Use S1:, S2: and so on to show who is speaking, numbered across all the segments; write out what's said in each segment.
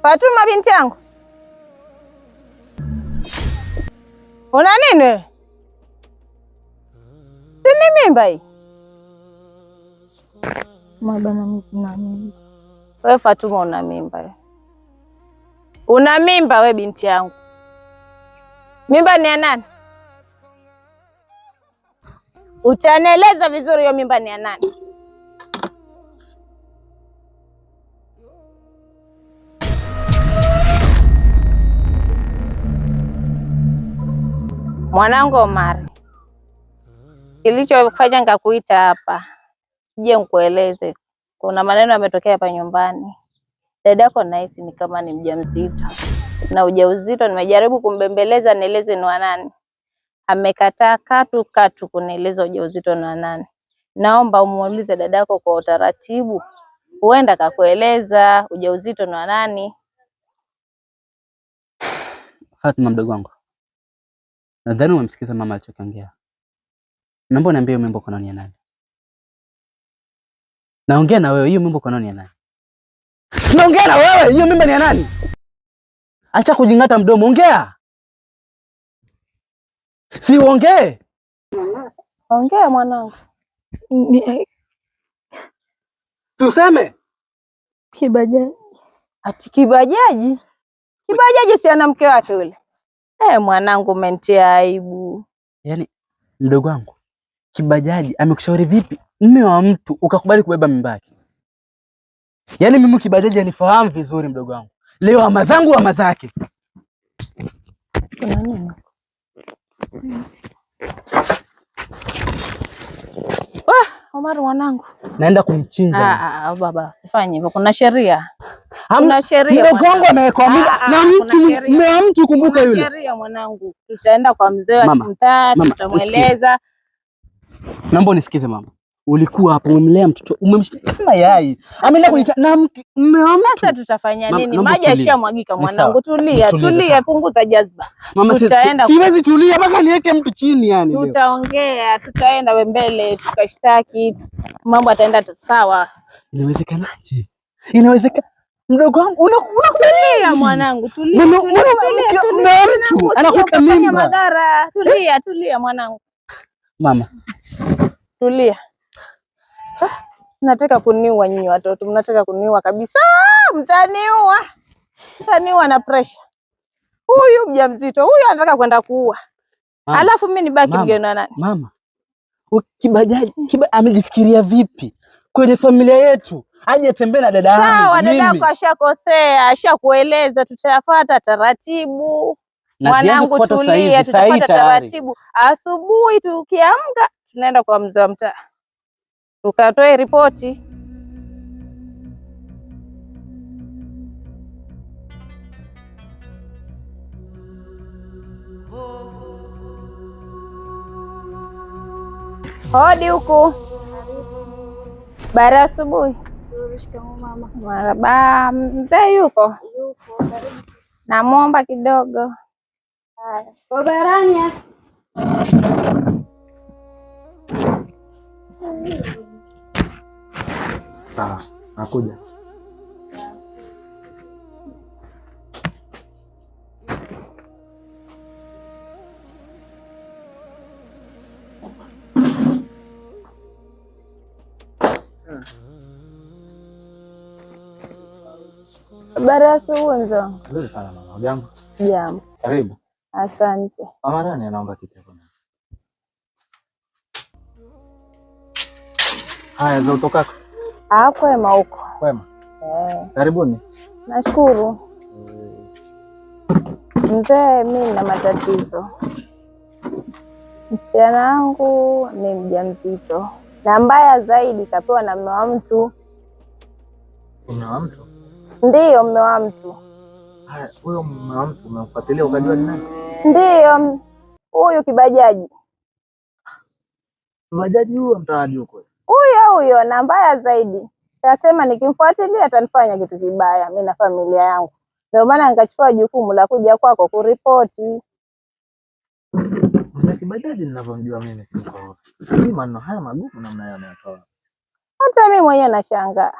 S1: Fatuma binti yangu, una nini wewe? Si ni mimba hii?
S2: Baba, mimi sina mimba.
S1: Wewe Fatuma una mimba wewe. Una mimba we binti yangu. Mimba ni ya nani? Utanieleza vizuri hiyo mimba ni ya nani? Mwanangu Omari, kilichofanya nikakuita hapa je, nikueleze, kuna maneno yametokea hapa nyumbani. Dadako nahisi ni kama ni mjamzito, na ujauzito nimejaribu kumbembeleza nieleze ni wa nani, amekataa katu katu kunieleza ujauzito ni wa nani. Naomba umuulize dadako kwa utaratibu, huenda akakueleza ujauzito ni wa nani.
S3: Fatuma, mdogo wangu, nadhani umemsikiza mama alichokiongea. Naomba uniambie hiyo mimba uko nayo ni ya nani? Naongea na wewe, hiyo mimba uko nayo ni ya nani? Naongea na wewe, hiyo mimba ni ya nani? Acha kujing'ata mdomo, ongea. Si uongee.
S1: Ongea mwanangu.
S2: Ni
S3: Tuseme.
S2: Kibajaji.
S1: Ati kibajaji? Kibajaji si ana mke wake yule? Eh, mwanangu umenitia aibu.
S3: Yaani mdogo wangu, kibajaji amekushauri vipi mume wa mtu ukakubali kubeba mimba yake? Yaani mimi kibajaji anifahamu vizuri mdogo wangu. Leo ama zangu ama zake.
S1: Kuna nini? Ah, Omar mwanangu.
S3: Naenda kumchinja.
S1: Ah, ah, baba, usifanye hivyo. Kuna sheria. Kuna sheria.
S3: Mdogo wangu amewekwa mimba na
S1: kuna
S3: mtu,
S1: sheria.
S3: mume wa mtu, kumbuka
S1: Kuna
S3: yule.
S1: sheria mwanangu. Tutaenda kwa mzee wa
S3: Mama,
S1: mtaa,
S3: mama,
S1: tutamweleza.
S3: Naomba unisikize mama. Ulikuwa hapo umemlea mtoto, umemshikia kama yai. Ameenda kujicha na mume wa mtu.
S1: Sasa tutafanya
S3: Mama,
S1: nini?
S3: naomba
S1: Maji
S3: utulie.
S1: yashamwagika
S3: Ni sawa.
S1: mwanangu. Tulia,
S3: Nitulize
S1: tulia,
S3: sasa.
S1: punguza jazba.
S3: Mama,
S1: Tutaenda
S3: siwezi tulia mpaka niweke mtu chini yani leo.
S1: Tutaongea, tutaenda we mbele, tukashtaki, mambo ataenda tu sawa.
S3: Inawezekanaje? Inawezekana. Mdogo wangu
S1: Tulia mwanangu, tulia, tulia, tulia, tulia,
S3: mume wa mtu
S1: mwanangu,
S3: anakuweka
S1: usije ukafanya
S3: mimba.
S1: madhara. Tulia, tulia mwanangu.
S3: Mama.
S1: Tulia. Ah, mnataka kuniua nyinyi watoto, mnataka kuniua kabisa. Mtaniua. Mtaniua na pressure. Huyu mjamzito, huyu anataka kwenda kuua.
S3: Mama.
S1: Alafu mimi nibaki
S3: Mama.
S1: mgeni wa nani?
S3: Mama. Kibajaji, amejifikiria vipi kwenye familia yetu? Aje tembee na dada yangu.
S1: Sawa, dada
S3: mimi.
S1: yako ashakosea, ashakueleza, tutafuata taratibu.
S3: Na zianze
S1: Mwanangu
S3: kufuata sasa
S1: tulia,
S3: hivi, saa hii
S1: tutafuata
S3: tayari.
S1: taratibu. Asubuhi tukiamka tunaenda kwa mzee wa mtaa. Tukatoe ripoti. Hodi huku. Bara asubuhi.
S2: Shikamoo mama.
S1: Marhaba, mzee yuko?
S2: Yupo, karibu.
S1: Namwomba kidogo.
S2: Haya. Baba Rania.
S4: Sawa, nakuja.
S1: Habari ya asubuhi mzee wangu.
S4: Nzuri sana mama. Hujambo?
S1: Jambo.
S4: Karibu.
S1: Asante.
S4: Mama Rani anaomba kitu hapo. Haya, za utokako?
S1: Ah, kwema huko.
S4: Kwema.
S1: Eh.
S4: Karibuni.
S1: Nashukuru. Mzee, mimi nina matatizo. Msichana wangu ni mjamzito, na mbaya zaidi kapewa na mume wa mtu.
S4: Mume wa mtu?
S1: Ndiyo, mume wa mtu.
S4: Haya, huyo mume wa mtu umemfuatilia ukajua ni nani?
S1: Ndiyo, huyu kibajaji.
S4: Kibajaji huyo mtaani huko.
S1: Huyo huyo, na mbaya zaidi kasema nikimfuatilia atanifanya kitu kibaya mimi na familia yangu. Ndio maana nikachukua jukumu la kuja kwako kuripoti.
S4: Mzee Kibajaji ninavyomjua mimi si mkorofi. Sijui maneno haya magumu namna hiyo ameyatoa.
S1: Hata mimi mwenyewe nashangaa.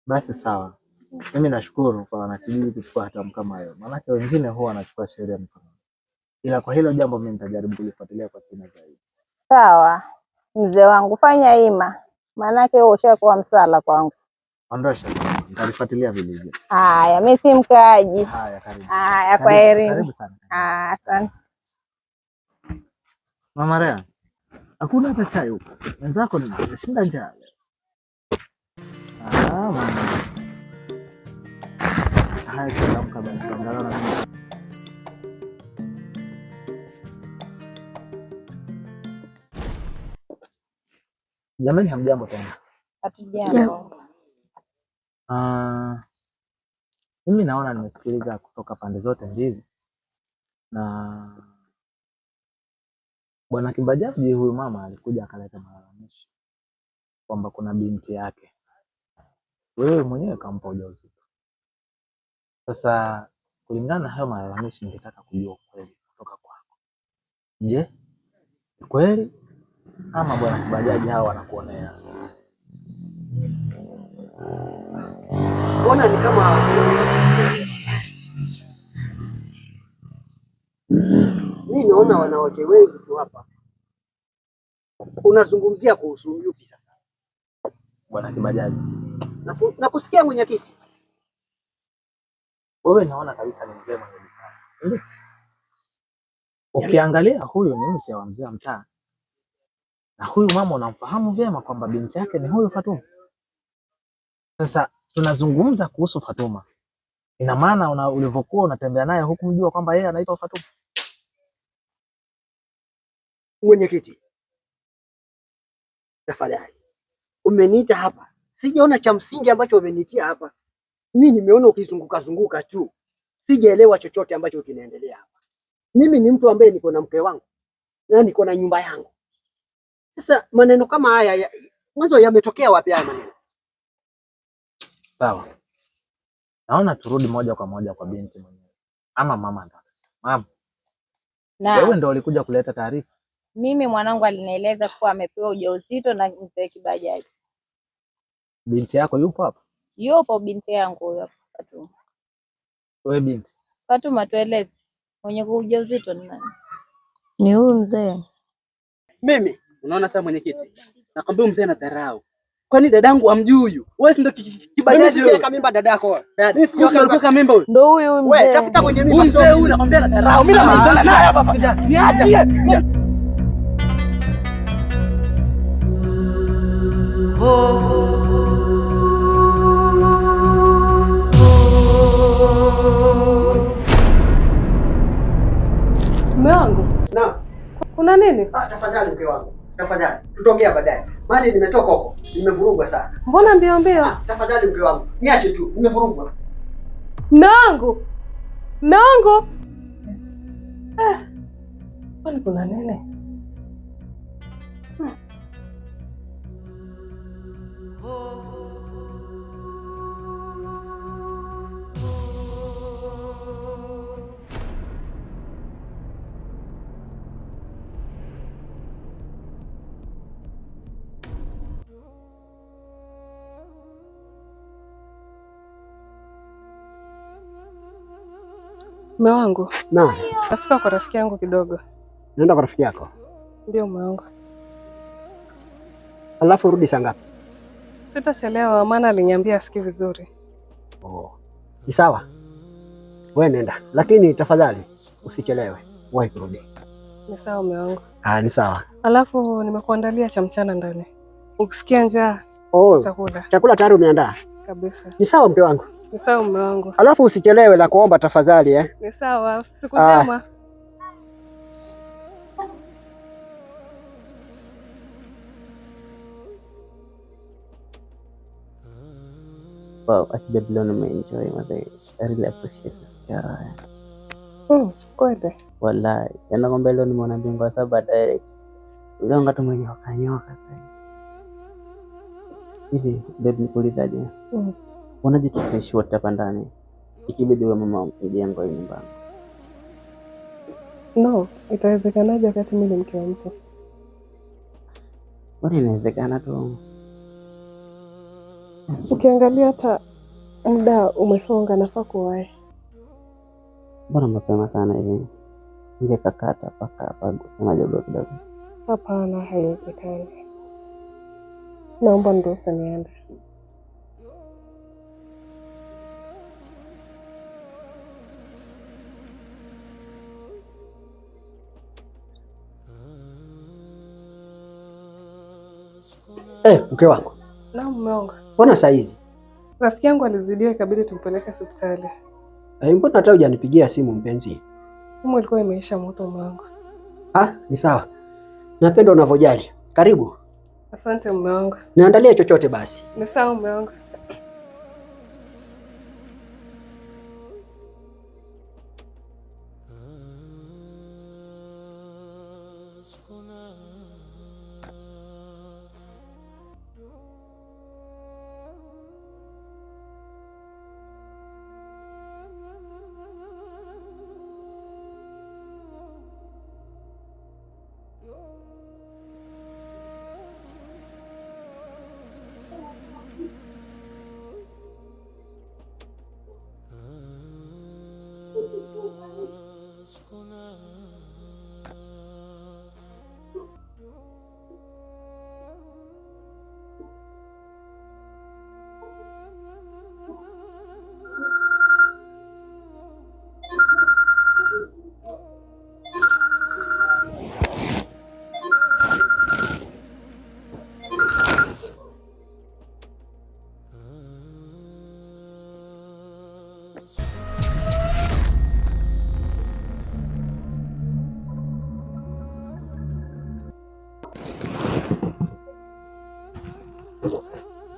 S4: Basi sawa, mimi nashukuru kwa wanakijiji kuchukua hatamu kama hiyo, maanake wengine huwa wanachukua sheria mkononi, ila kwa hilo jambo mimi nitajaribu kulifuatilia kwa kina zaidi.
S1: Sawa mzee wangu, fanya ima, maanake wewe ushakuwa msala kwangu.
S4: Ondosha, nitalifuatilia vilivyo.
S1: Haya, mi si mkaaji.
S4: Haya, karibu.
S1: Haya,
S4: Karibu,
S1: kwaherini.
S4: karibu sana.
S1: Asante.
S4: Mama Rea, hakuna hata chai huko, wenzako nimeshinda njaa leo. Ah, mama. Haya, changamka basi, angalau na mimi. Jamani, hamjambo tena.
S1: Hatujambo.
S4: Ah, mimi naona nimesikiliza kutoka pande zote mbili, na bwana Kibajaji huyu mama alikuja akaleta malalamishi kwamba kuna binti yake, wewe mwenyewe kampa ujauzito. Sasa kulingana na hayo malalamishi, ningetaka kujua ukweli kutoka kwako. Je, ni kweli ama bwana Kibajaji hawa wanakuonea?
S5: Mbona ni kama mimi naona wanawake wengi tu hapa. Unazungumzia kuhusu yupi sasa?
S4: Bwana Kibajaji,
S5: Nakusikia mwenyekiti.
S4: wewe naona kabisa ni mzee mwenye busara, si ndio? Ukiangalia huyu ni mke wa mzee wa mtaa, na huyu mama unamfahamu vyema kwamba binti yake ni huyu Fatuma. Sasa tunazungumza kuhusu Fatuma, ina maana ulivyokuwa unatembea naye hukumjua kwamba yeye anaitwa Fatuma?
S5: Mwenyekiti, tafadhali, umeniita hapa, sijaona cha msingi ambacho umeniitia hapa. Mimi nimeona ukizunguka zunguka tu, sijaelewa chochote ambacho kinaendelea hapa. Mimi ni mtu ambaye niko na mke wangu na niko na nyumba yangu. Sasa maneno kama haya mwanzo yametokea wapi haya maneno?
S4: Sawa, naona turudi moja kwa moja kwa binti mwenyewe ama mama ndo. Mama, wewe ndo ulikuja kuleta taarifa?
S1: Mimi mwanangu alinieleza kuwa amepewa ujauzito na mzee Kibajaji.
S4: Binti yako yupo hapa?
S1: Yupo binti yangu huyo Fatuma.
S4: Wewe binti
S1: Fatuma, tueleze mwenye ujauzito ni nani? Ni huyu mzee.
S5: Mimi
S3: Unaona sasa mwenyekiti, nakwambia mzee anadharau. Kwani dadangu amjui huyu? Wewe si ndio Kibajaji
S5: Mimi
S3: wewe?
S5: mimba dadako.
S3: Mimi sijaweka mimba huyu.
S1: Ndio huyu mzee.
S5: Wewe tafuta kwenye mimba.
S3: Huyu mzee huyu nakwambia anadharau. Mimi namalizana naye hapa hapa. Niachie.
S2: Mume wangu.
S5: Naam.
S2: Kuna nini?
S5: Ah, tafadhali mke wangu. Tafadhali. Tutaongea baadaye. Mali nimetoka huko, nimevurugwa sana.
S2: Mbona mbio mbio?
S5: Ah, tafadhali mke wangu, niache tu, nimevurugwa.
S2: Mume wangu. Mume wangu. Ah. Kwani kuna nini? Mume wangu.
S5: Naam.
S2: Nafika kwa rafiki yangu kidogo.
S5: Naenda kwa rafiki yako?
S2: Ndio mume wangu.
S5: Alafu urudi saa ngapi?
S2: Sitachelewa maana aliniambia asikii vizuri.
S5: Oh. Ni sawa. Wewe nenda, lakini tafadhali usichelewe. Wahi kurudi.
S2: Ni sawa mume wangu.
S5: Ah, ni sawa.
S2: Alafu nimekuandalia cha mchana ndani. Ukisikia njaa,
S5: oh,
S2: chakula.
S5: Chakula tayari umeandaa?
S2: Kabisa.
S5: Ni sawa mke wangu.
S2: Ni sawa mume wangu.
S5: Alafu usichelewe, la kuomba tafadhali eh.
S2: Ni sawa, siku njema.
S6: Wow, actually leo nimeenjoy mazee. I really appreciate this girl.
S2: Kweli.
S6: Wallahi, yaani kwamba leo nimeona bingwa saba direct. Ulionga tu mwenye wakanyoka sasa. Hivi babe, nikuulizaje? Unaje tukiishi wote hapa ndani? Ikibidi wewe mama mjengo hii nyumbani.
S2: No, itawezekanaje wakati mimi ni mke wa mtu?
S6: Mbona inawezekana tu.
S2: Ukiangalia hata muda umesonga, nafaa kuwahi.
S6: Mbona mapema sana hivi? Ningekakata paka hapa majogo kidogo.
S2: Hapana, haiwezekani. Naomba niruhusu niende.
S5: Mke wangu,
S2: Naam, mume wangu.
S5: mbona saa hizi?
S2: Rafiki yangu alizidiwa, ikabidi tumpeleke hospitali.
S5: Mbona hata hujanipigia simu mpenzi?
S2: Simu ilikuwa imeisha moto, mume wangu.
S5: Ah, ni sawa. Napenda unavyojali. Karibu.
S2: Asante mume wangu.
S5: Niandalie chochote basi.
S2: Ni sawa mume wangu.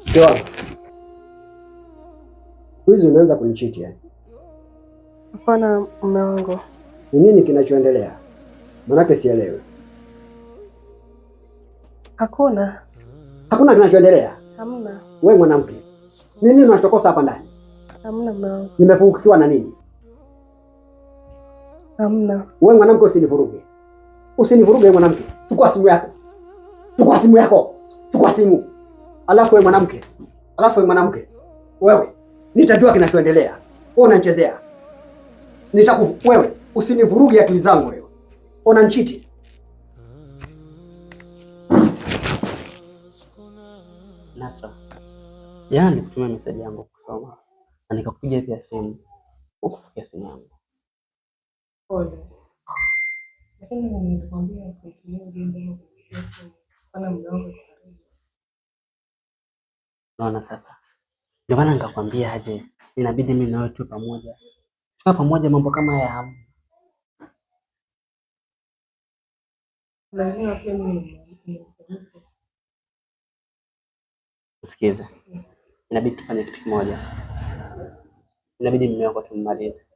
S5: Mke wangu, siku hizi umeanza kunichiti yani.
S2: Hapana mume wangu.
S5: Ni nini kinachoendelea? Manake sielewi.
S2: Hakuna.
S5: Hakuna kinachoendelea.
S2: Hamna.
S5: We mwanamke, ni nini unachokosa hapa ndani?
S2: Hamna mume wangu.
S5: Nimepungukiwa na nini?
S2: Hamna.
S5: We mwanamke, usinivuruge, usinivuruge mwanamke. Chukua simu yako, chukua simu yako, chukua simu. Alafu we mwanamke, alafu we mwanamke, wewe nitajua kinachoendelea. Wewe unanichezea, wewe usinivuruge akili zangu wewe, unanichiti.
S6: Nasra, jana nilikutumia meseji yangu kusoma na nikakupigia pia simu, hukupokea simu yangu.
S2: Pole. Lakini nilikwambia usitumie ujumbe au kupigia simu. Maana mume wangu yuko karibu.
S6: Unaona sasa, ndio maana nikakwambia aje, inabidi mimi na wewe tu pamoja, tukiwa pamoja mambo kama haya hamna.
S2: Naelewa pia mimi ni mwanamke.
S6: Usikize, inabidi tufanye kitu kimoja, inabidi mume wako tummalize.